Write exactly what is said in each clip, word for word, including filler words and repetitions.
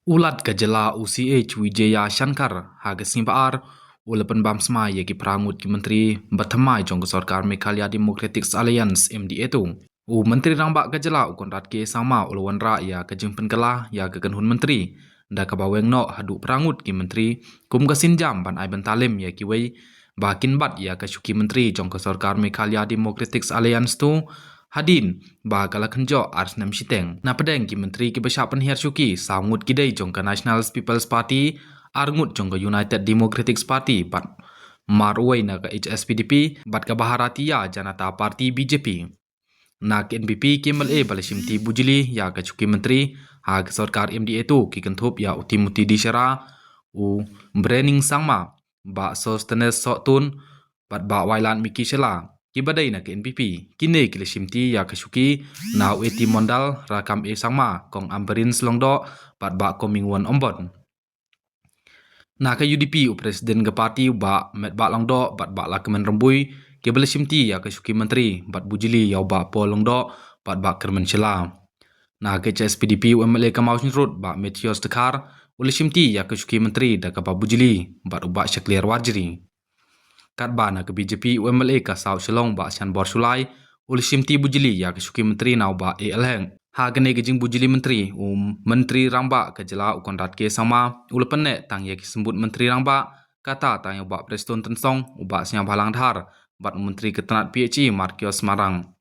U Lat ka jylla u C H Vijayashankar ha ka sngi Ba-ar u la pynbam smai ïa ki phra ngut ki myntri ba thymmai jong ka sorkar Meghalaya Democratic Alliance, M D A two. U Myntri Rangbah ka jylla u Conrad K Sangma u la wanrah ïa ka jingpynkylla ïa ka kynhun myntri da kaba weng noh haduh phra ngut ki myntri kum ka sienjam ban ai bynta lem ïa kiwei ba kin bat ïa ka shuki myntri jong ka sorkar Meghalaya Democratic Alliance two hadien ba ka la kynjoh ar snem shiteng. Na pdeng ki myntri kiba shah pynhiar shuki, saw ngut ki dei jong ka National People's Party, ar ngut jong ka United Democratic Party bad mar uwei na ka H S P D P bad ka Bharatiya Janata Party, B J P. Na ka N P P ki M L A ba la shimti bujli ïa ka shuki myntri ha ka sorkar M D A two ki kynthup ïa u Timothy D Shara, u Brening Sangma, Bah Sosthenes Sohtun bad Bah Wailadmiki Shylla. Kiba dei na ka N P P, kine ki la shimti ïa ka shuki na u A T Mondal, Rakkam A Sangma, Kong Ampareen Lyngdoh bad Bah Comingone Ymbon. Na ka U D P, u President ka party u Bah Metbah Lyngdoh bad Bah Lahkmen Rymbui kiba la shimti ïa ka shuki myntri bad bujli ïa u Bah Paul Lyngdoh bad Bah Kyrmen Shylla. Na ka H S P D P, u M L A ka Mawshynrut Bah Mathews Dkhar u la shimti ïa ka shuki myntri da kaba bujli bad u Bah Shakliar Warjri. Katba na ka B J P, u M L A ka South Shillong Bah Shanbor Shullai u la shimti bujli ïa ka shuki myntri na u Bah A L Hek. Ha kane ka jingbujli myntri, u Myntri Rangbah ka jylla u Conrad K Sangma u la pynneh tang ïa ki symbud Myntri Rangbah, kata tang ïa u Bah Prestone Tynsong, u Bah Sniawbhalang Dhar bad u Myntri ka tnat P H E Marcuise Mayrang.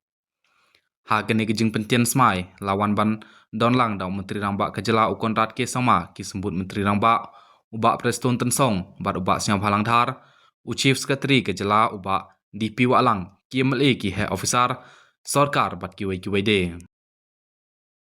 Ha kane ka jingpynthian smai la wan ban don lang da u Myntri Rangbah ka jylla u Conrad K Sangma, ki symbud Myntri Rangbah, u Bah Prestone Tynsong bad u Bah Sniawbhalang Dhar, u Chief Secretary ka jylla u Bah D P Wahlang, ki M L A, ki heh officer sorkar bad kiwei kiwei de.